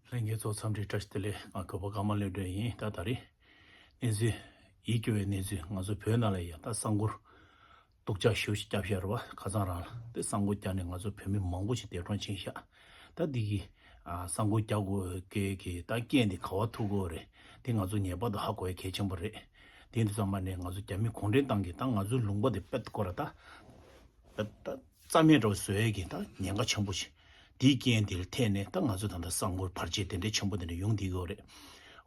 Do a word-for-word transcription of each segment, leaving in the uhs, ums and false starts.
ལྷན་རྒྱས་ཚོ་འཚམས་འདྲི་བཀྲ་ཤིས་བདེ་ལེགས། ང་གོ་པ་ཀརྨ་བློ་གྲོས་ཡིན། ད་ད་རེས་གནས་ཚུལ་ཡིད་སྐྱོ་བའི་གནས་ཚུལ། ང་ཚོ་བོད་ནང་ལ་ཡ་ད་གསང་གུར་སྟོག་ཆག་ཞེ་པོ་ཞིག་བརྒྱབ་བཞག་རེད་བ། ཁ་སང་རང་ལ་དེ་གསང་གུར་བརྒྱབ་ནས་ང་ཚོ་བོད་མི་མང་པོ་ཞིག་འདས་གྲོངས་ཕྱིན་ཤག་ད་འདི་གི་ཨ་གསང་གུར་རྒྱག་དགོས་གི་གི་ད་རྐྱེན་འདི་ག་བ་ཐུག་དགོས་རེད། དེ་ང་ཚོ་ངེས་པར་དུ་ཧ་གོ་ཡ་གལ་ཆེན་པོ་རེད། དེ་འདི་ཚང་མ་ནས་ང་ཚོ་རྒྱ་མི་གུང་ཁྲན་ཏང་གི་ད་ང་ཚོའི་ལུང་པ་དེ་དཔེ་སྐོར་ལ་ད་ད་ད་རྩ་མེད་འགྲོ་བཟོ་ཡས་ཀྱི་ད་ཉེན་ཁ་ཆེན་པོ་ཞིག་དེའི་རྐྱེན་དེ་ལ་ཐད་ནས་ད་ང་ཚོ་ད་ལྟ་གསང་གུར་བར་ཆད་དེ་འདྲའི་ཆེན་པོ་དེ་འདྲ་ཡོང་བསྡད་ཡོད་རེད།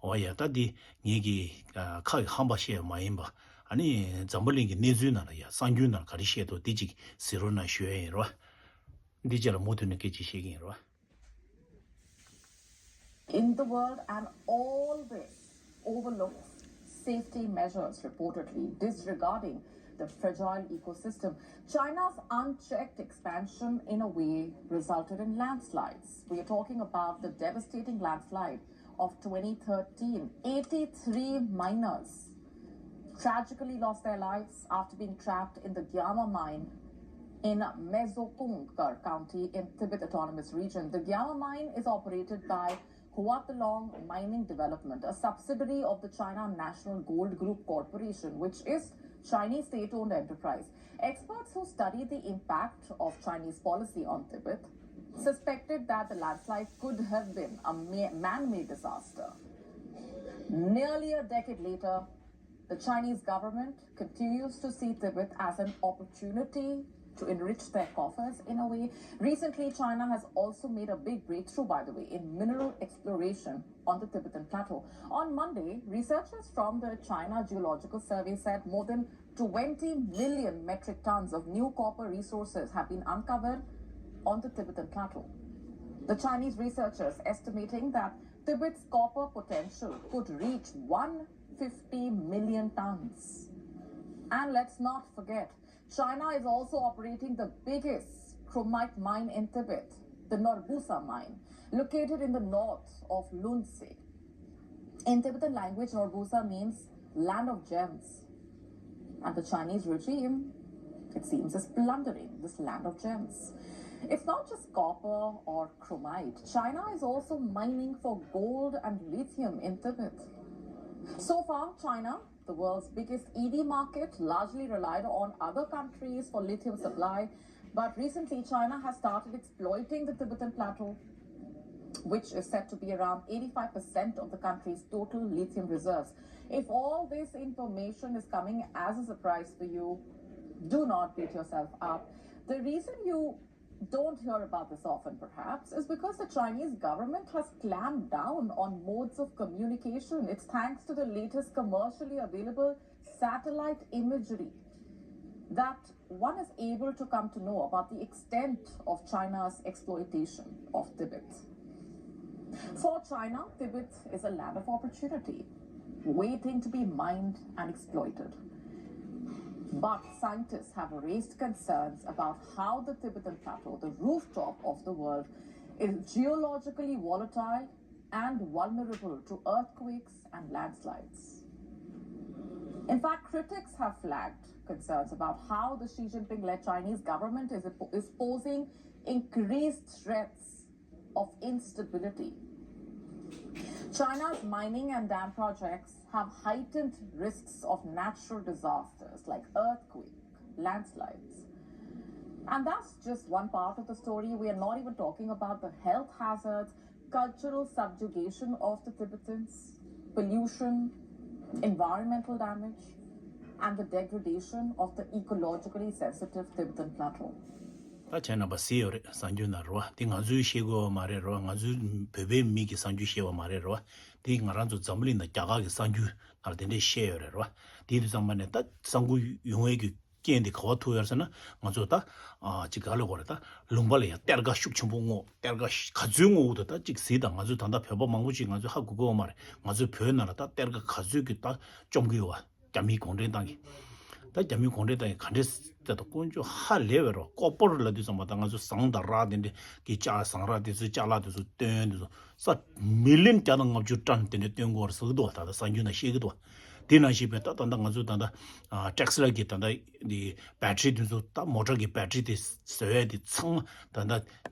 འོ་ཡ། ད་འདི་ངེད་ཀྱི་ཨ་ཁ་གི་ཧམ་པ་བཤད་ཡ་མ་ཡིན་པ། ཨ་ནི་འཛམ་བུ་གླིང་གི་གནས་ཚུལ་ནང་ལ་ཡ་གསར་འགྱུར་ནང་ག་རེ་བཤད་འདུག་དེ་ཅིག་གཟིགས་རོགས་གནང་ཞུ་ཡ་ཡིན་རོ། འདི་རྗེས་ལ་མུ་མཐུད་ནས་སྐད་ཆ་བཤད་ཀྱི་ཡིན་རོ། In the world and always overlooks safety measures, reportedly disregarding the fragile ecosystem. China's unchecked expansion in a way resulted in landslides. We are talking about the devastating landslide of twenty thirteen. Eighty-three miners tragically lost their lives after being trapped in the Gyama mine in Mezokungkar County in Tibet Autonomous Region. The Gyama mine is operated by Huatalong Mining Development, a subsidiary of the China National Gold Group Corporation, which is Chinese state-owned enterprise. Experts who study the impact of Chinese policy on Tibet suspected that the landslide could have been a ma- man-made disaster. Nearly a decade later, the Chinese government continues to see Tibet as an opportunity to enrich their coffers in a way. Recently, China has also made a big breakthrough, by the way, in mineral exploration on the Tibetan plateau. On Monday, researchers from the China Geological Survey said more than twenty million metric tons of new copper resources have been uncovered on the Tibetan plateau. The Chinese researchers estimating that Tibet's copper potential could reach one fifty million tons. And let's not forget, China is also operating the biggest chromite mine in Tibet, the Norbusa mine, located in the north of Lunse. In Tibetan language, Norbusa means land of gems. And the Chinese regime, it seems, is plundering this land of gems. It's not just copper or chromite. China is also mining for gold and lithium in Tibet. So far, China, the world's biggest E V market, largely relied on other countries for lithium supply, but recently China has started exploiting the Tibetan plateau, which is said to be around eighty-five percent of the country's total lithium reserves. If all this information is coming as a surprise for you, do not beat yourself up. The reason you don't hear about this often, perhaps, is because the Chinese government has clamped down on modes of communication. It's thanks to the latest commercially available satellite imagery that one is able to come to know about the extent of China's exploitation of Tibet. For China, Tibet is a land of opportunity, waiting to be mined and exploited. But scientists have raised concerns about how the Tibetan plateau, the rooftop of the world, is geologically volatile and vulnerable to earthquakes and landslides. In fact, critics have flagged concerns about how the Xi Jinping led Chinese government is, is posing increased threats of instability. China's mining and dam projects have heightened risks of natural disasters like earthquake, landslides. And that's just one part of the story. We are not even talking about the health hazards, cultural subjugation of the Tibetans, pollution, environmental damage, and the degradation of the ecologically sensitive Tibetan plateau. ད་ཁྱེད་རྣམ་པ་གཟིགས་ཡོད་རེད། གསར་འགྱུར་ནང་རེད་བ། དེ་ང་ཚོས་ཤེས་དགོས་པ་མ་རེད་རེད་བ། ང་ཚོའི་བོད་པའི་མི་གི་གསར་འགྱུར་ཤེས་པ་མ་རེད་རེད་བ། དེ་ང་རང་ཚོ་འཛམ་བུ་གླིང་དང་རྒྱ་གར་གི་གསར་འགྱུར་ནང་དེ་འདྲས་བཤད་ཡོད་རེད་རེད་བ། དེ་དུས་ཚང་མ་ནས་ད་གསར་འགྱུར་ཡོང་བའི་གི་རྐྱེན་དེ་ག་བ་ཐུག་ཡོད་ཟེར་ན། ང་ཚོ་ད་ཨ་ཅིག་ག་ལ་གོ་རེད། ད་ལུང་པ་ལ་ཡང་གཏེར་ཁ་ཤུགས་ཆེན་པོ་སྔོག་གཏེར་ཁ་ག་ཚོད་སྔོག་འདུག་ད་ཅིག་གཟིགས་དང་། ང་ཚོ་ད་ལྟ་བོད་པ་མང་པོ་ཅིག་ང་ཚོ་ཧ་གོ་གི་ཡོད་མ་རེད། ང་ཚོའི་བོད་ནང་ལ་ད་གཏེར་ཁ་ག་ཚོད་ཀྱི་ད་བཅོམ་གི་ཡོད་བ། རྒྱ་མིའི་གུང་ཁྲན་ཏང་གིས། ད་རྒྱ་མིའི་གུང་ཁྲན་ཏང་གིས་ག་འདྲས་ཟེར་ད་དཀོན་མཆོག་ཧ་ལས་པའི་རོ། ཀོ་པར་ལབ་དུས་ཙམ་པ་ད་ང་ཚོ་ཟངས་དང་རག་དེ་འདྲས་ཀྱི་ལྕགས། ཟངས་རག་དེ་ཚོའི་ཅ་ལག་དེ་ཚོ་བཏོན་དེ་ཚོ་ས་མི་ལི་ཡོན་བརྒྱ་དང་ལྔ་བཅུ་ཊོན་དེ་འདྲས་བཏོན་དགོས་རེད་ཟེར་གི་འདུག་བ། ད་ལྟ་གསར་འགྱུར་ནང་བཤད་ཀྱི་འདུག་བ། དེ་ནང་བཞིན་པའི་ད་ད་ལྟ་ང་ཚོ་ད་ལྟ་ཨ་ཊེ་སི་ལ་གི་ད་ལྟ་དེ་བེ་ཊི་རི་དེ་ཚོ། ད་མོ་ཊ་གི་བེ་ཊི་རི་དེ་བཟོ་ཡས་དེ་ཚང་མ་ད་ལྟ་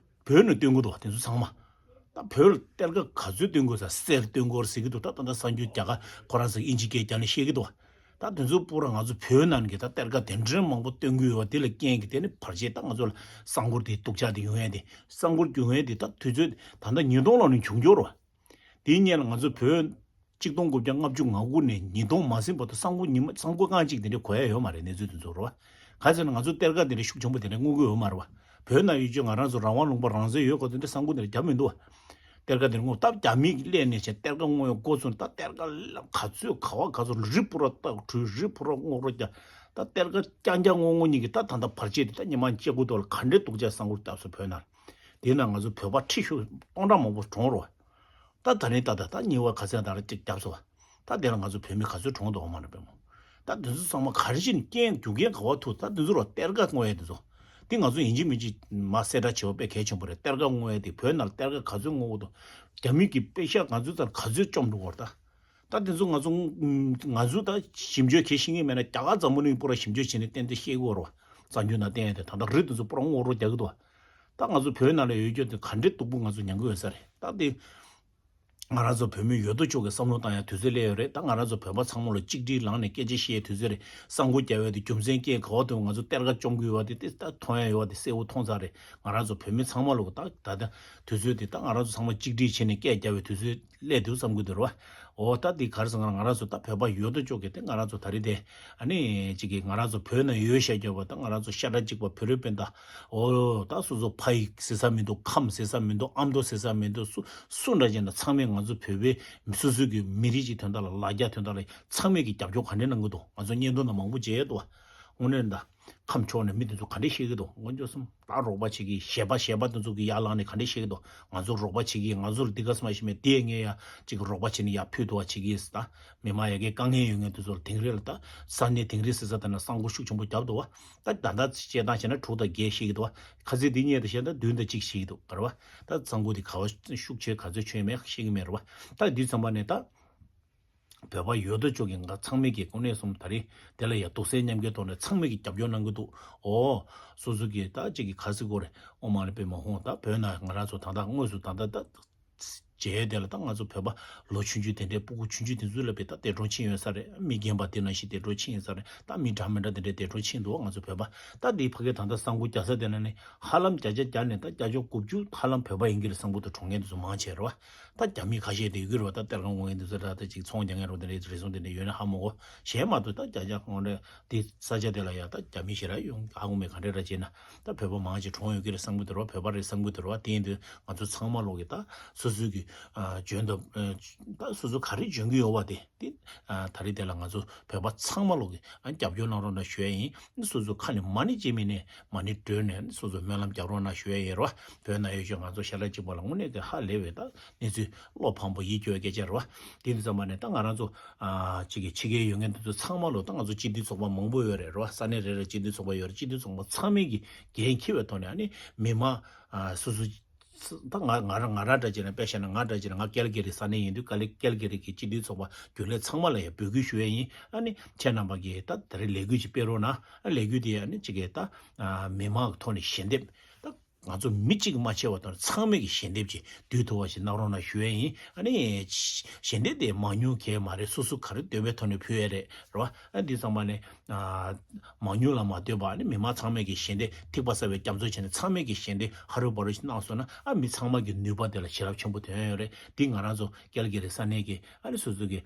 བོད་ནས་བཏོན་གི་འདུག་བ། དེ་ཚོ་ཚང་མ། ད་བོད་ལ་གཏེར་ཁ་ག་ཚོད་བཏོན་དགོས་ས་གསེར་བཏོན་དགོས་ཟེར་གྱི་འདུག་ད་ད་ལྟ་གསར་འགྱུར་རྒྱ་གར་ཁོ་རང་ཚོ་ཨིན་ཇི་སྐད་རྒྱག་ནས་བཤད་ཀྱི་འདུག་ད་དེ་ཚོ་པུ་ར་ང་ཚོ་བོད་ནང་གི་ད་གཏེར་ཁ་དེ་འདྲའི་མང་པོ་བཏོན་གྱི་ཡོད་པ་དེ་ལ་རྐྱེན་གྱིས་དེ་ནི་བར་ཆད་ད་ང་ཚོ་ལ་གསང་སྒོར་དེ་སྡུག་ཅག་དེ་ཡོང་ཡས་དེ་གསང་སྒོར་རྒྱུག་ཡས་དེ་ད་དུས་ཚོད་ད་ལྟ་ཉིས་སྟོང་ལོ་ནས་བྱུང་འགྱུར་བ། དེའི་སྔོན་ལ་ང་ཚོ་བོད་གཅིག་སྟོང་དགུ་བརྒྱ་ལྔ་བཅུ་ང་དགུ་ནས་ཉིས་སྟོང་མ་ཟིན་བར་དུ་གསང་སྒོ་ཉི་མ་གསང་སྒོ་རྐང་གཅིག་དེ་འདྲ་གོ་ཡ་ཡོད་མ་རེད། གནས་ཚུལ་དེ་ཚོ་རེད་བ། ག་ཚོད་ན་ང་ཚོ་གཏེར་ཁ་དེ་འདྲ་ཤུགས་ཆེན་པོ་དེ་འདྲ་བསྔོག་གི་ཡོད་མ་རེད་བ། བོད་ནང་ཡོད་ཀྱི་ང་རང་ཚོ་རང་དབང་ལུང་པ་རང་བཙན་ཡོད་སྐབས་དེ་འདྲ་གསང་སྒོ་དེ་འདྲ་བརྒྱབ་མི་འདུག་བ། གཏེར་ཁ་དེ་འདྲ་བསྔོག་སྟབས་རྒྱ་མིས་སླེབས་ནས་བྱས་གཏེར་ཁ་བསྔོག་ཡ་འགོ་ཚུགས་ད་གཏེར་ཁ་ག་ཚོད་ག་བ་ག་ཚོད་རི་སྤུ་ར་བཏགས་བྲུས་རི་སྤུ་ར་བསྔོག་རོགས་རྒྱག་ད་གཏེར་ཁ་རྐྱང་རྐྱང་བསྔོག་བསྔོག་གཉིས་ཀྱི་ད་ད་ལྟ་བར་ཆད་དེ་ད་ཉི་མ་གཅིག་པུ་ཐོག་ལ་ག་འདྲའི་སྡུག་ཅག་གསང་སྒོར་བརྒྱབ་སོང་བོད་ནང་། དེ་ན་ང་ཚོ་བོད་པ་ཁྲི་ཤོག་སྟོང་ཕྲག་མང་པོ་གྲོངས་རོགས། ད་ད་རིང་ད་ད་ད་ཉེ་བ་ག་ཚད་ད་ར་གཅིག་བརྒྱབ་སོང་བ། ད་དེ་ལ་ང་ཚོ་བོད་མི་ག་ཚོད་གྲོངས་འདུག་ཨོ་མ་རེད་པས་མོ། ད་དེ་ཚོ་ཚང་མ་ག་རེ་བྱས་ནས་རྐྱེན་རྒྱུ་རྐྱེན་ག་བ་ཐུག་ད་དེ་ཚོ་ར་གཏེར་ཁ་བསྔོག་ཡས་དེ་ཚོ། དེ་ང་ཚོ་ཡིན་གཅིག་མིན་གཅིག་མ་གསལ་བསྒྲགས་བྱེད་པ་དཔེ་གལ་ཆེན་པོ་རེད། གཏེར་ཁ་བསྔོག་ཡས་དེ་བོད་ནང་ལ་གཏེར་ཁ་ག་ཚོད་བསྔོག་འདུག་རྒྱ་མི་གི་པེ་ཤག་ང་ཚོའི་རྩར་ག་ཚོད་བཅོམ་འགྲོ་གི་རེད་ད། ད་དེ་ཚོ་ང་ཚོ་ང་ཚོ་ད་ཞིབ་འཇུག་གལ་ཤེས་ངེས་མེད་ན་རྒྱ་གར་འཛམ་བུ་གླིང་པུ་ར་ཞིབ་འཇུག་བྱས་ནས་ཏན་ཏན་ཤེས་དགོས་རེད་བ། གསར་འགྱུར་ནང་བསྟན་ཡ་དེ་ད་ལྟ་རི་དེ་ཚོ་པུ་ར་སྔོག་རོགས་རྒྱག་གི་འདུག་ད་ང་ཚོ་བོད་ནང་ལ་ཡོད་རྒྱུ་དེ་ག་འདྲའི་སྡུག་པོ་ང་ཚོ་མྱང་གི་ཡོད་ས་རེད། ད་དེ་ང་རང་ཚོ་བོད་མི་ཡོད་དོ་ཅོག་གི་བསམ་བློ་བཏང་ཡ་དུས་ཚོད་སླེབས་ཡོད་རེད། ད་ང་རང་ཚོ་བོད་པ་ཚང་མ་ལ་གཅིག་སྒྲིལ་ལངས་ནས་སྐད་ཆ་བཤད་ཡ་དུས་ཚོད་རེད། གསང་སྒོ་རྒྱབ་ཡ་དེ་རྒྱུ་མཚན་རྐྱེན་ག་བ་དུ་ང་ཚོ་གཏེར་ཁ་བཅོམ་གི་ཡོད་པ་དེ་དེ་ད་མཐོང་ཡ་ཡོད་པ་དེ་གསལ་པོ་མཐོང་ཚར་རེད། ང་རང་ཚོ་བོད་མི་ཚང་མ་ལ་ད་ད་ལྟ་དུས་ཚོད་དེ་ད་ང་རང་ཚོ་ཚང་མ་གཅིག་སྒྲིལ་བྱས་ནས་སྐད་རྒྱབ་པའི་དུས་ཚོད་སླེབས་འདུག་བསམ་གི་འདུག་རེད་བ། འོ་ད་འདི་ག་རེ་ཟེར་ང་རང་ང་རང་ཚོ་ད་བོད་པ་ཡོད་དོ་ཅོག་གི་དེ་ང་རང་ཚོ་ད་རེས་དེ་ཨ་ནི་གཅིག་གི་ང་རང་ཚོ་བོད་ནང་ཡོད་བཤད་རྒྱུ་བ་ད་ང་རང་ཚོ་ཤ་ཁྲག་གཅིག་པ་བོད་རིགས་སྤུན་ཟླ། འོ་ད་སོ་སོ་ཕ་ཡི་ཟེར་ས་མི་འདུག་ཁམས་ཟེར་ས་མི་འདུག་ཨ་མདོ་ཟེར་ས་མི་འདུག་སུ་སུ་འདྲ་བྱས་ན་ཚང་མས་ང་ཚོ་བོད་པའི་སོ་སོ་གི་མི་རིགས་ཀྱི་དོན་དག་ལ་ལ་རྒྱ་དོན་དག་ལ་ཚང་མས་ཀྱི་རྒྱབ་སྐྱོར་ག་འདྲས་གནང་གི་འདུག་ང་ཚོ་བརྙན་ཐུང་ནང་མང་པོ་མཇལ་ཡོད་དོ། དངོས་གནས་ད། ཁམས་ཕྱོགས་ནས་མི་དེ་ཚོ་ག་འདྲས་བཤད་ཀྱི་འདུག་དངོས་འབྱོར་སེམས་ད་རོགས་པ་བྱེད་ཀྱི་གཞས་པ་གཞས་པ་དེ་ཚོ་གི་ཡར་ལངས་ནས་ག་འདྲས་བཤད་ཀྱི་འདུག་ང་ཚོར་རོགས་པ་བྱེད་ཀྱི་ང་ཚོར་འདི་ག་སེ་མ་ཤེས་མེད་དེ་ངས་ཡ་གཅིག་རོགས་པ་བྱེད་ནས་ཡར་ཕུལ་འདུག་བ་བྱེད་ཀྱི་ད་མི་མང་ཡ་གི་དཀའ་ངལ་ཡོད་མཁན་དེ་ཚོར་དིང་རི་ལ་ད་ས་གནས་དིང་རི་ཟེར་ས་དེ་ན་གསང་སྒོ་ཤུགས་ཆེན་པོ་བརྒྱབ་འདུག་བ། ད་ད་ལྟ་བཤད་སྟངས་བྱས་ན་དྲུག་དང་བརྒྱད་བཤད་ཀྱི་འདུག་བ། ཁ་སང་འདི་གཉིས་དང་བཤད་ན་བདུན་དང་གཅིག་བཤད་ཀྱི་འདུག་ག་རེ་བ། ད་གསང་སྒོ་དེ་ག་བ་ཤུགས་ཆེ་ག་ཚོད་ཆེ་མེད་བཤད་ཀྱི་མེད་རེད་བ། ད་འདི་ཚང་མ་ནས་ད། བོད་པ་ཡོད་དོ་ཅོག་གི་ང་ཚང་མས་ཀྱི་ཀུན་ནས་སོང་ད་རེས་དེ་ལ་ཡ་དུག་སེལ་མཉམ་སྐྱེལ་ཐོག་ནས་ཚང་མས་ཀྱི་རྒྱབ་སྐྱོར་གནང་གི་འདུག་ཨོ། སོ་སོ་གི་ད་ཅིག་གི་ག་ཟེར་དགོས་རེད་ཨོ་མ་ལེ་པེ་མ་ཧོང་ད་བོད་ན་ང་རང་ཚོ་ད་ལྟ་དངོས་སུ་ད་ལྟ་ད་མཇལ་དེ་ལ་ད་ང་ཚོ་བོད་པ་ལོ་ཆུང་ཆུང་དེ་འདྲའི་སྤུ་གུ་ཆུང་ཆུང་དེ་ཚོ་ལ་པེ་ད་འདས་གྲོངས་ཕྱིན་ཡོད་ས་རེད། མི་རྒན་པ་དེ་ནང་བཞིན་འདས་གྲོངས་ཕྱིན་ཡོད་ས་རེད། ད་མི་འདྲ་མི་འདྲ་དེ་འདྲའི་འདས་གྲོངས་ཕྱིན་འདུག་ང་ཚོ་བོད་པ་ད་འདི་ཕ་གི་ད་ལྟ་གསང་སྒོ་རྒྱག་ས་དེ་ན་ནི་ཧ་ལམ་བརྒྱ་ཆ་བརྒྱ་ནས་ད་བརྒྱ་ཆ་དགུ་བཅུ་ཧ་ལམ་བོད་པ་ཡིན་གྱི་རེད། གསང་སྒོ་དུ་གྲོངས་མཁན་དེ་ཚོ་མང་ཆེ་རེད་བ། ད་རྒྱ་མི་ཁ་ཤས་དེ་ཡོད་ཀྱི་རེད་བ། ད་གཏེར་ཁ་བསྔོག་མཁན་དེ་ཚོ་ད་ལྟ་ཅིག་ཚོང་རྒྱག་མཁན་རོ་དེ་འདྲའི་རེ་ཟུང་དེ་འདྲ་ཡོད་ན་ཧ་མ་གོ་གཞན་མ་གཏོགས་ད་རྒྱ་རྒྱ་ཁོང་རེ་དེ་ས་ཆ་དེ་ལ་ཡ་ད་རྒྱ་མི་ཞེ་དྲག་ཡོང་ཧ་གོ་མེད། ག་འདྲས་ར་བྱས་ན་ད་བོད་པ་མང་ཆེ་གྲོངས་ཡོད་ཀྱི་རེད། གསང་སྒོ་དེ་རེད་བ། བོད་པ་རེད་གསང་སྒོ་དེ་རེད་བ། དེ་ཡིན་དུས་ང་ཚོ་ཚང་མ་ལོག་གི་ད་སོ་སོའི་གི་ཨ་འཇོན་ཐབས་ཨ་ད་སོ་སོ་ག་རེ་འཇོན་གི་ཡོད་བ་དེ་དེ་ཨ་ད་རེས་དེ་ལ་ང་ཚོ་བོད་པ་ཚང་མ་ལོག་གི་ཨ་རྒྱབ་སྐྱོར་གནང་རོགས་གནང་ཞུ་ཡ་ཡིན། སོ་སོ་ཁ་ནས་མ་ཎི་བྱེད་མི་ནས་མ་ཎི་བགྲོས་ནས་སོ་སོ་སྨོན་ལམ་རྒྱག་རོགས་གནང་ཞུ་ཡ་ཡིན་རོ། བོད་ན་ཡོད་ཆོག་ང་ཚོ་ཤ་ཁྲག་གཅིག་པ་ལ་དངོས་གནས་ཀྱི་ཧ་ལས་པའི་ད་གནས་ཚུལ་བློ་ཕམ་པོ་ཡིད་སྐྱོ་བའི་སྐད་ཆ་རོ། དེ་འདི་ཙམ་པ་ནས་ད་ང་རང་ཚོ་ཨ་ཅིག་གི་ཕྱི་རྒྱལ་ཡོད་མཁན་དེ་ཚོ་ཚང་མ་ལོ་ད་ང་ཚོ་སྤྱི་འཐུས་ཚོགས་པ་མང་པོ་ཡོད་རེད་རོ། ས་གནས་རེ་རེ་སྤྱི་འཐུས་ཚོགས་པ་ཡོད་རེད། སྤྱི་འཐུས་ཚོགས་པ་ཚང་མས་ཀྱི་འགན་འཁྱེར་བའི་ཐོག་ནས་ཨ་ནི་མི་མང་ཨ་སོ་སོ་ད་ང་ང་རང་ང་རང་འདྲ་བྱས་ན་དཔེ་བཤད་ན་ང་འདྲ་བྱས་ན་ང་ཀལ་གི་རི་ས་གནས་ཡིན་དུས་ཀལ་ཀལ་གི་རི་གི་སྤྱི་འཐུས་ཚོགས་པ་རྒྱུན་ལས་ཚང་མ་ལ་ཡང་འབོད་སྐུལ་ཞུ་ཡས་ཡིན། ཨ་ནི་ཁྱེད་རྣམ་པ་གིས་ད་ད་རེས་ལས་འགུལ་ཅིག་སྤེལ་རོགས་གནང་། ཨ་ལས་འགུལ་དེ་ཨ་ནི་ཅིག་གིས་ད་ཨ་མི་མང་གི་ཐོག་ནས་ཞལ་འདེབས་ད་ང་ཚོ་མི་གཅིག་མ་ཆད་པ་དང་ཚང་མས་ཀྱི་ཞལ་འདེབས་ཅིག་བསྡུས་ཐུབ་པ་ཞིག་གནང་རོགས་གནང་ཞུ་ཡས་ཡིན། ཨ་ནི་ཞལ་འདེབས་དེ་མང་ཉུང་གང་ཡང་མ་རེད། སོ་སོ་ག་རེ་འདོད་པའི་ཐོག་ནས་ཕུལ་ཡས་རེད་རོ། ཨ་འདི་ཚང་མ་ནས་ཨ་མང་ཉུང་ལ་མ་ལྟོས་པར་ཨ་ནི་མི་མང་ཚང་མས་ཀྱི་ཞལ་འདེབས་ཐིགས་པ་གསར་པའི་རྒྱ་མཚོ་བྱས་ནས་ཚང་མས་ཀྱི་ཞལ་འདེབས་ཧ་རུ་བ་རུ་ཞིག་གནང་སོང་ན་ཨ་མི་ཚང་མ་གི་ནུས་པ་དེ་ལ་བྱིན་རླབས་ཆེན་པོ་ཐོན་ཡོད་རེད། འདི་ང་རང་ཚོ་ཀལ་གི་རི་ས་གནས་ཀྱི་ཨ་ནི་སོ་སོ་གི་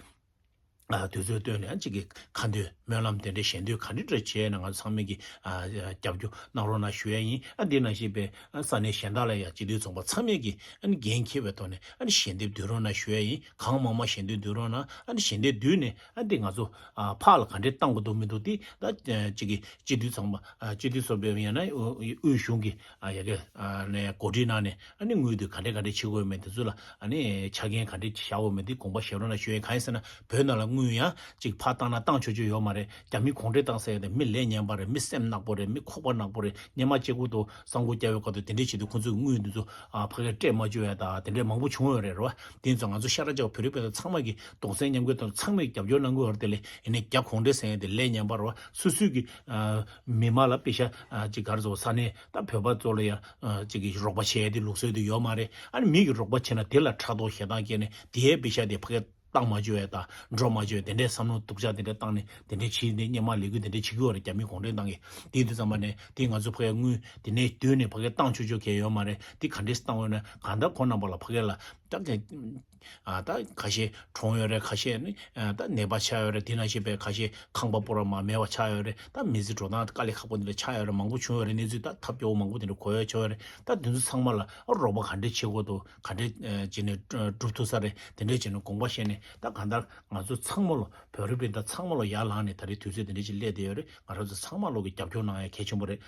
ཨ་དུས་ཚོད་བཏོན་ནས་ཨ་ཅིག་གི་ཁ་འདོན་སྨོན་ལམ་དེ་འདྲའི་ཞལ་འདོན་ག་འདྲ་འདྲ་བྱས་ན་ང་ཚོ་ཚང་མས་ཀྱི་ཨ་རྒྱབ་སྐྱོར་གནང་རོགས་གནང་ཞུ་ཡ་ཡིན། ཨ་འདི་ནང་བཞིན་པའི་ཨ་ས་གནས་གཞན་དག་ལ་ཡང་སྤྱི་འཐུས་ཚོགས་པ་ཚང་མས་ཀྱི་ཨ་ནི་འགན་འཁྱེར་བའི་ཐོག་ནས་ཨ་ནི་ཞལ་འདེབས་བསྡུ་རོགས་གནང་ཞུ་ཡ་ཡིན། གང་མང་མང་ཞལ་འདེབས་བསྡུ་རོགས་གནང་། ཨ་ནི་ཞལ་འདེབས་བསྡུས་ནས་ཨ་འདི་ང་ཚོ་ཨ་ཕར་ལ་ག་འདྲས་བཏང་དགོས་འདུག་མི་འདུག་འདི་ད་ཅིག་གི་སྤྱི་འཐུས་ཚོགས་པ་ཨ་སྤྱི་འཐུས་ཚོགས་པའི་ཡང་ན་དབུས་གཞུང་གི་ཨ་ཡ་གི་ཨ་ནས་གོ་སྒྲིག་གནང་ནས་ཨ་ནི་དངུལ་དེ་ག་འདྲས་ག་འདྲས་བྱེད་དགོས་མེད་དེ་ཚོ་ལ་ཨ་ནི་ཆ་རྐྱེན་ག་འདྲས་བཞག་དགོས་མེད་དེ་དགོངས་པ་བཞེས་རོགས་གནང་ཞུ་ཡ། གང་ཡིན་ཟེར་ན་བོད་ནང་ལ་ དངུལ་ཡང་ཅིག་ཕར་བཏང་ན་བཏང་ཆོག་ཆོག་ཡོད་མ་རེད། རྒྱ་མི་གུང་ཁྲན་ཏང་ཟེར་ཡ་དེ་མི་ལས་ངན་པ་རེད། མི་སེམས་ནག་པོ་རེད། མི་ཁོག་པ་ནག་པོ་རེད། སྔོན་མ་གཅིག་པུ་དུ་གསར་འགོད་རྒྱག་ཡོད་སྐབས་དུ་དེ་འདྲས་བྱེད་དུས་ཁོང་ཚོས་དངུལ་འདི་ཚོ་ཨ་ཕ་གིར་སྤྲད་མ་བཅུག་ཡ་དང་དེ་འདྲས་མང་པོ་བྱུང་ཡོད་རེད། རེད་བ། དེ་ཡིན་ཙང་ང་ཚོ་ཤ་ཁྲག་གཅིག་པ་བོད་རིགས་སྤུན་ཟླ་ཚང་མ་གིས་རྡོག་རྩ་མཉམ་འགུལ་དང་ཚང་མས་རྒྱབ་སྐྱོར་གནང་དགོས་ཡོད་རེད། དེ་ལས་ཡིན་ནའི་རྒྱ་གུང་ཁྲན་ཟེར་ཡ་དེ་ལས་ངན་པ་རེད་བ། སོ་སོའི་གི་ཨ་མི་མང་ལ་པེ་ཤ་ཨ་ཅིག་ག་རེ་ཟེར། ས་གནས་ད་བོད་པ་ཚོ་ལ་ཡང་ཨ་ཅིག་གི་རོགས་པ་བྱེད་ཡ་དེ་ལུགས་སྲོལ་དེ་ཡོད་མ་རེད། ཨ་ནི་མི་གི་རོགས་པ་བྱེད་ན་དེ་ལ་ཕྲག་དོག་ཞེ་སྡང་སྐྱེས་ནས་དེའི་པེ་ཤ་དེ་ཕ་གིར་བཏང་མ་བཅུག་ཡ་དང་འགྲོ་མ་བཅུག་ཡ་དེ་འདྲའི་བསམ་བློ་སྡུག་ཅག་དེ་འདྲ་བཏང་ནས་དེ་འདྲའི་བྱས་ནས་སྔོན་མ་ལས་འགུལ་དེ་འདྲ་བྱེད་ཀྱི་ཡོད་རེད། རྒྱ་མི་གུང་ཁྲན་ཏང་གིས། དེ་དུས་ཙམ་པ་ནས་དེ་ང་ཚོ་ཕ་གིར་དངུལ་དེ་ནས་བསྡུས་ནས་ཕ་གིར་བཏང་ཆོག་ཆོག་གང་ཡོད་མ་རེད། དེ་ག་འདྲས་བཏང་འོས་ན་གང་ལྟར་ཁོང་རྣམ་པ་ལ་ཕ་གི་ལ་ད་ག་ཨ་ད་ཁ་ཤས་གྲོངས་ཡོད་རེད། ཁ་ཤས་ནི་ཨ་ད་ནད་པ་ཆགས་ཡོད་རེད། དེ་ནང་བཞིན་པའི་ཁ་ཤས་ཁང་པ་སྤོ་ར་མ་མེད་པ་ཆགས་ཡོད་རེད། ད་མི་ཚེ་འགྲོ་སྟངས་དཀའ་ལས་ཁག་པོ་འདི་འདྲ་ཆགས་ཡོད་རེད། མང་པོ་བྱུང་ཡོད་རེད། གནས་ཚུལ་ད་ཐབས་སྐྱོ་བོ་མང་པོ་དེ་འདྲ་གོ་ཡ་བྱུང་ཡོད་རེད། ད་དེ་ཚོ་ཚང་མ་ལ་རོགས་པ་ག་འདྲས་བྱེད་དགོས་འདུག་ག་འདྲས་ཨ་བྱས་ནས་སྒྲུབ་ཐུབ་ས་རེད། དེ་འདྲས་བྱས་ནས་དགོངས་པ་བཞེས་ནས་ད་གང་ལྟར་ང་ཚོ་ཚང་མ་ལོ་བོད་རིགས་སྤུན་ཟླ་ཚང་མ་ལོ་ཡར་ལངས་ནས་ད་རེས་དུས་ཚོད་དེ་འདྲས་ཅིག་སླེབས་བསྡད་ཡོད་རེད། ང་རང་ཚོ་ཚང་མ་ལོ་གི་རྒྱབ་སྐྱོར་གནང་ཡ་གལ་ཆེན་པོ་རེད།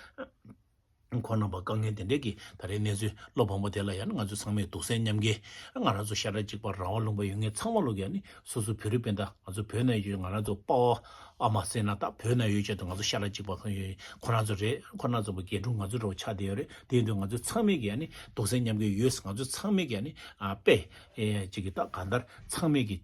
ཁོང་རྣམ་པ་དཀའ་ངལ་དེ་འདྲས་ཀྱི་ད་རེས་གནས་ཚུལ་བློ་ཕམ་པོ་དེ་ལ་ཡང་ང་ཚོ་ཚང་མས་གདུང་སེམས་མཉམ་སྐྱེད། ང་རང་ཚོ་ཤ་ཁྲག་གཅིག་པ་རང་དབང་ལུང་པ་ཡོད་མཁན་ཚང་མ་ལོ་གི་ཡང་ནི་སོ་སོ་བོད་རིགས་སྤུན་ཟླ་ང་ཚོ་བོད་ནང་ཡོད་ང་རང་ཚོ་དཔའ་བོ་ཨ་མ་ཟེར་ན་ད་བོད་ནང་ཡོད་ཆེད་དུ་ང་ཚོ་ཤ་ཁྲག་གཅིག་པ་ཁོང་ཡོད། ཁོ་རང་ཚོ་རེད། ཁོ་རང་ཚོ་བོད་རྒྱལ་དྲུང་ང་ཚོ་འདྲ་བོ་ཆགས་བསྡད་ཡོད་རེད། དེ་ཡིན་དུས་ང་ཚོ་ཚང་མས་ཀྱི་ཡང་ནི་གདུང་སེམས་མཉམ་སྐྱེད་ཡོད། ང་ཚོ་ཚང་མས་ཀྱི་ཡང་ནི་ཨ་དཔེ་ཨེ་ཅིག་གི་ད་གང་ལྟར་ཚང་མས་ཀྱི་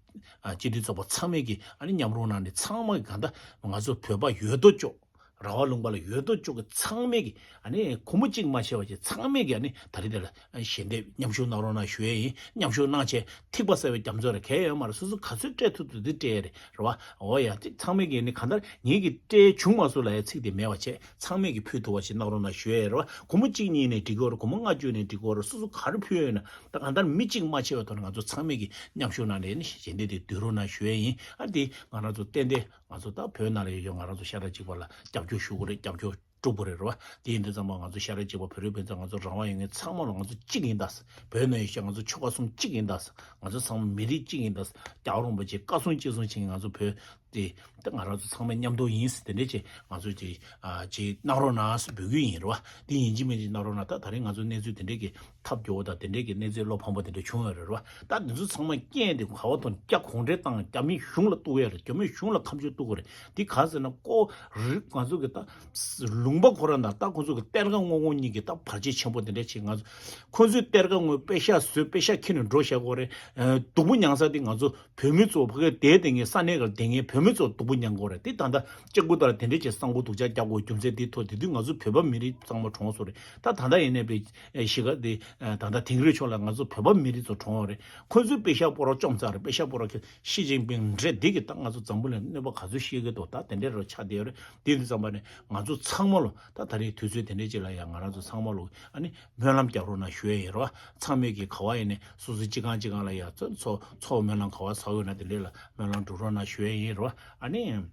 ཨ་སྤྱི་འཐུས་ཚོགས་པ་ཚང་མས་ཀྱི་ཨ་ནི་མཉམ་རུབ་གནང་ནས་ཚང་མ་གི་གང་ལྟར་ང་ཚོ་བོད་པ་ཡོད་དོ་ཅོག་ར་བ་ལུང་པ་ལ་ཡོད་དོ་ཅོག་གི་ཚང་མས་ཀྱི་ཨ་ནི་ཁོ་མོ་གཅིག་མ་ཆད་པ་ཅིག་ཚང་མས་ཀྱི་ཨ་ནི་ད་རེས་དེ་ལ་ཞལ་འདེབས་མཉམ་ཞུགས་གནང་རོགས་གནང་ཞུ་ཡས་ཡིན། མཉམ་ཞུགས་གནང་བྱས་ཐིགས་པ་གསལ་བའི་རྒྱ་མཚོ་རེ་གས་ཡོད་མ་རེད། སོ་སོ་ག་ཚོད་སྤྲད་ཐུབ་ཐུབ་དེ་སྤྲད་ཡས་རེད། རེད་བ། འོ་ཡ་ཅིག་ཚང་མས་ཀྱི་ཨ་ནི་གང་ལྟར་ངེད་ཀྱི་སྤྲད་བྱུང་མ་སོང་ལབ་ཡས་ཚིག་དེ་མེད་པ་བྱས། ཚང་མས་ཀྱི་ཕུལ་ཐུབ་པ་ཞིག་གནང་རོགས་གནང་ཞུ་ཡས་རེད་བ། སྒོར་མོ་གཅིག་གཉིས་ནས་འགྲིག་གི་ཡོད་རེད། སྒོར་མོ་ལྔ་བཅུ་ནས་འགྲིག་གི་ཡོད་རེད། སོ་སོ་ག་རེ་ཕུལ་ཡོད་ན་ད་གང་ལྟར་མི་གཅིག་མ་ཆད་པའི་ཐོག་ནས་ང་ཚོ་ཚང་མས་ཀྱི་མཉམ་ཞུགས་གནང་ནས་ནི་ཞལ་འདེབས་དེ་བསྡུ་རོགས་གནང་ཞུ་ཡས་ཡིན། ཨ་དེ་ང་རང་ཚོ་ཏན་ཏན་ང་ཚོ་ད་བོད་ནང་ལ་ཡོད་ཡོད་ང་རང་ཚོ་ཤ་ཁྲག་གཅིག་པ་ལ་རྒྱབ་སྐྱོར་ཞུ་དགོས་རེད། རྒྱབ་སྐྱོར་སྒྲུབ་དགོས་རེད། རེད་བ། དེ་ཡིན་དུས་ཙམ་པ་ང་ཚོ་ཤ་ཁྲག་གཅིག་པ་བོད་རིགས་སྤུན་ཟླ་ང་ཚོ་རང་དབང་ཡོད་མཁན་ཚང་མ་ལ་ང་ཚོ་གཅིག་ཡིན་ད། བོད་ནང་ཡོད་ཤག་ང་ཚོ་ཆོལ་ཁ་གསུམ་གཅིག་ཡིན་ད། ང་ཚོ་ཚང་མ་མི་རིགས་གཅིག་ཡིན་ད། རྒྱལ་བ་རིན་པོ་ཆེ་བཀའ་གསུང་གཅིག་གསུང་བྱེད་མཁན་ང་ཚོ་བོད་དེ་ད་ང་རང་ཚོ་ཚང་མ་མཉམ་དུ་ཡིན་ཟེར་དེ་འདྲས་བྱས་ང་ཚོ་ཅིག་ཨ་ཅིག་གནང་རོགས་གནང་ཟེར་འབོད་སྐུལ་ཡིན། རེད་བ། དེ་ཡིན་གཅིག་མིན་གཅིག་གནང་རོགས་གནང་། ད་ད་རིང་ང་ཚོ་གནས་ཚུལ་དེ་འདྲས་ཀྱི་ཐབས་སྐྱོ་བོ་དང་དེ་འདྲས་ཀྱི་གནས་ཚུལ་བློ་ཕམ་པོ་དེ་འདྲས་བྱུང་ཡོད་རེད། རེད་བ། ད་འདི་ཚོ་ཚང་མ་རྐྱེན་དེ་ག་བ་ཐོག་ནས་རྒྱ་གུང་ཁྲན་ཏང་རྒྱ་མི་གཞུང་ལ་གཏུག་ཡ་རེད། རྒྱ་མི་གཞུང་ལ་ཁ་མཆུ་གཏུག་དགོས་རེད། འདི་ག་ཟེར་ན་ཀོ་རི་ང་ཚོ་གི་ད་ལུང་པ་ཁོ་རང་དང་ད་ཁོ་ཚོ་གི་གཏེར་ཁ་སྔོག་མཁན་གཉིས་ཀྱི་ད་བར་ཆད་ཆེན་པོ་དེ་འདྲ་ཅིག་ང་ཚོ་ཁོ་ཚོའི་གཏེར་ཁ་སྔོག་པེ་ཤ་བཟོས་པེ་ཤ་ཁྱེར་ནས་འགྲོ་བཞག་དགོས་རེད། ཨ་སྡུག་པོ་མྱངས་ས་དེ་ང་ཚོ་བོད་མི་ཚོ་ཕ་གིར་བསྡད་བསྡད་མཁན་ས་གནས་གར་བསྡད་མཁན་བོད་མི་ཚོ་སྡུག་པོ་མྱངས་དགོས་རེད། དེ་ད་ལྟ་གཅིག་པུ་ལྟར་དེ་འདྲ་ཅིག་གསར་འགོད་སྡུག་ཅག་རྒྱག་དགོས་རྒྱུ་མཚན་དེ་ཐོག་དེ་དུས་ང་ཚོ་བོད་པ་མི་རིགས་ཚང་མ་གྲོངས་སོང་རེད། ད་ད་ལྟ་ཡིན་ནའི་པེ་གཞིས་ཀ་དེ་ད་ལྟ་དིང་རི་ཕྱོགས་ལ་ང་ཚོ་བོད་པ་མི་རིགས་ཚོ་གྲོངས་ཡོད་རེད། ཁོ་ཚོས་པེ་ཤ་སྤོ་ར་བཅོམ་ཚར་རེད། པེ་ཤ་སྤོ་ར་ཁྱོད་ཞི་ཅིན་ཕིང་རེད། འདི་གི་ད་ང་ཚོ་འཛམ་བུ་གླིང་གནོད་པ་ག་ཚོད་བཤད་ཀྱི་འདུག་ད་དེ་འདྲའི་རོ་ཆགས་བསྡད་ཡོད་རེད། དེ་དུས་ཙམ་པ་ནས་ང་ཚོ་ཚང་མ་ལོ་ད་ད་རེས་དུས་ཚོད་དེ་འདྲའི་ཅིག་ལ་ཡང་ང་རང་ཚོ་ཚང་མ་ལོ་ཨ་ནི་སྨོན་ལམ་རྒྱག་རོགས་གནང་ཞུ་ཡས་ཡིན་རོ། ཚང་མས་ཀྱི་ག་བ་ཡིན་ནས་སོ་སོ་སྤྱི་ཁང་སྤྱི་ཁང་ལ་ཡ་ཚོ་ཚོ་ཚོགས་སྨོན་ལམ་ག་བ་ཚོགས་ཡོད་ན་དེ་འདྲའི་ལ་སྨོན་ལམ་སྒྲུབ་རོགས་གནང་ཞུ་ཡས་ཡིན་རོ། ཨ་ནི།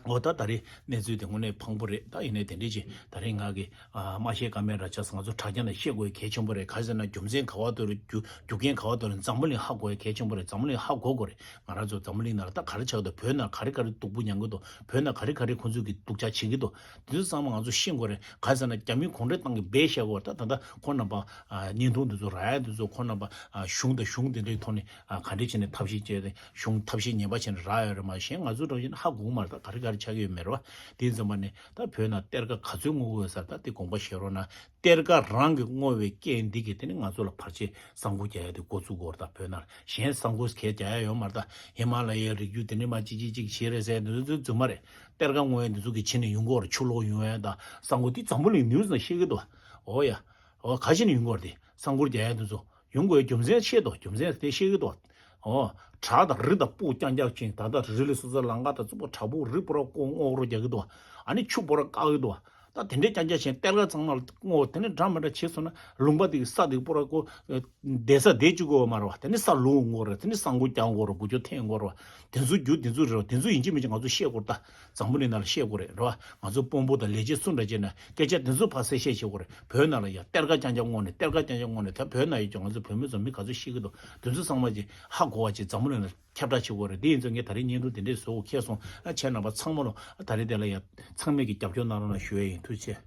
འོ་ད་ད་རེས་གནས་ཚུལ་དེ་དངོས་གནས་ཕངས་པོ་རེད། ད་ཡིན་ནའི་དེ་འདྲའི་ཅིག་ད་རེས་ང་གི་ཨ་མ་བཤད་ཀ་མེད་ར་ཆགས་སོང་། ང་ཚོ་དྲ་རྒྱ་ནང་བཤད་དགོས་གལ་ཆེན་པོ་རེད། ག་ཟེར་ན་རྒྱུ་མཚན་ག་བ་དོར་རྒྱུ་རྒྱུ་རྐྱེན་ག་བ་དོར་འཛམ་བུ་གླིང་ཧ་གོ་ཡ་གལ་ཆེན་པོ་རེད། འཛམ་བུ་གླིང་ཧ་གོ་དགོས་རེད། ང་རང་ཚོ་འཛམ་བུ་གླིང་ནང་ལ་ད་ག་རེ་ཆགས་འདུག་བོད་ནང་ག་རེ་ག་རེ་སྡུག་པོ་མྱངས་ཀྱི་འདུག་བོད་ནང་ག་རེ་ག་རེ་ཁོང་ཚོས་ཀྱི་སྡུག་ཅག་བྱེད་ཀྱི་འདུག་དེ་ཚོ་ཚང་མ་ང་ཚོ་ཤེས་དགོས་རེད། ག་ཟེར་ན་རྒྱ་མིའི་གུང་ཁྲན་ཏང་གིས་འབད་བཞག་པ་ད་ད་ལྟ་ཁོང་རྣམ་པ་ཨ་བརྙན་ཐུང་འདི་ཚོ་རག་ཡ་འདི་ཚོ་ཁོང་རྣམ་པ་ཨ་གཞུང་དང་གཞུང་དེ་འདྲའི་ཐོག་ནས་ཨ་ག་འདྲས་བྱས་ནས་ཐབས་ཤེས་བྱས་ཏེ་གཞུང་ཐབས་ཤེས་ངན་པ་བྱས་ནས་རག་ཡོད་རེད། མ་གཞན་ང་ཚོ་འདྲ་བཞིན་ཧ་གོ་གི་མ་རེད། ད་ག་རེ་ག་རེ་ཆགས་ཀྱི་ཡོད་མེད་རེད་བ། དེ་ཡིན་ཙམ་པ་ནས་ད་བོད་ནང་གཏེར་ཁ་ག་ཚོད་སྔོག་གི་ཡོད་ས་རེད། ད་དེ་དགོངས་པ་བཞེས་རོགས་གནང་། གཏེར་ཁ་རང་གིས་སྔོག་པའི་རྐྱེན་འདི་གིས་དེ་ནི་ང་ཚོ་ལ་བར་ཆད་གསར་འགོད་རྒྱག་ཡ་དེ་འགོ་བཙུགས་དགོས་རེད། ད་བོད་ནང་གཞན་གསར་འགོད་གས་རྒྱག་ཡ་ཡོད་མ་རེད། ད་ཧི་མ་ལ་ཡའི་རི་རྒྱུད་དེ་ནི་མ་གཅིག་གཅིག་གཅིག་བྱེད་རེད་ཟེར་འདི་ཚོ་རྫུན་མ་རེད། གཏེར་ཁ་སྔོག་ཡ་འདི་ཚོ་གི་ཕྱི་ནས་ཡོང་གི་ཡོད་རེད། ཆུ་ལོག་ཡོང་ཡ་ད་གསར་འགོད་དེ་འཛམ་བུ་གླིང་ནིའུ་སི་ནང་བཤད་ཀྱི་འདུག་འོ་ཡ། འོ་ག་ཞིག་ནས་ཡོང་གི་ཡོད་རེད། དེ་གསར་འགོད་རྒྱག་ཡ་འདི་ཚོ་ཡོང་དགོས་རྒྱུ་མཚན་ཤེས་འདུག་རྒྱུ་མཚན་དེ་ཤེས་ཀྱི་འདུག་འོ། བྲག་དང་རི་དང་སྤུ་རྐྱང་རྐྱང་ཕྱིན། ད་ལྟ་རི་ལ་སོ་སོ་ལམ་ཁ་དང་རྩུབ་པོ་བྲག་ཕུག་རི་སྤོ་ར་བརྐོ་སྔོག་རོགས་རྒྱག་གི་འདུག་ཨ་ནི་ཆུ་སྤོ་ར་བཀག་གི་འདུག་ད་དེ་འདྲའི་རྐྱང་རྐྱང་བྱས་གཏེར་ཁ་ཚང་མ་སྔོག་དེ་ནི་འདྲ་མི་འདྲ་བྱས་སོང་ན་ལུང་པ་དེ་གི་ས་དེ་སྤོ་ར་བརྐོ་བསྡད་ས་བསྡད་བཅུག་གི་ཡོད་མ་རེད་བ། དེ་ནི་ས་ལུག་སྔོག་རེད། དེ་ནི་གསར་འགོད་རྒྱག་དགོས་རེད། འགུལ་སྐྱོད་འཐེན་དགོས་རེད་བ། དེ་ཚོ་རྒྱུ་དེ་ཚོ་རེད་བ། དེ་ཚོ་ཡིན་གཅིག་མིན་གཅིག་ང་ཚོ་བཤད་དགོས་རེད། ད་འཛམ་བུ་གླིང་ནང་ལ་བཤད་དགོས་རེད། རེད་བ། ང་ཚོ་དཔོན་པོ་དང་ལས་བྱེད་སུ་འདྲ་བྱས་ན་སྐད་ཆ་དེ་ཚོ་ཕར་གསལ་བཤད་བྱེད་དགོས་རེད། བོད་ནང་ལ་ཡ་གཏེར་ཁ་རྐྱང་རྐྱང་སྔོག་ནས་གཏེར་ཁ་རྐྱང་རྐྱང་སྔོག་ནས་ད་བོད་ནང་ཡོད་ཀྱང་ང་ཚོ་བོད་མི་ཚོ་མི་ག་ཚོད་ཤི་གི་འདུག་དེ་ཚོ་ཚང་མ་ཅིག་ཧ་གོ་བ་ཅིག་འཛམ་བུ་གླིང་ལ་ཁྱབ་བསྒྲགས་བྱེད་དགོས་རེད། དེ་ཡིན་ཙང་ངས་ད་རེས་བརྙན་ཐུང་དེ་འདྲས་བཟོ་དགོས་ཁེལ་སོང་། ཨ་ཁྱེད་རྣམ་པ་ཚང་མ་ལོ་ད་རེས་དེ་ལ་ཡ་ཚང་མས་ཀྱི་རྒྱབ་སྐྱོར་གནང་རོགས་གནང་ཞུ་ཡས་ཡིན། ཐུགས་རྗེ་ཆེ།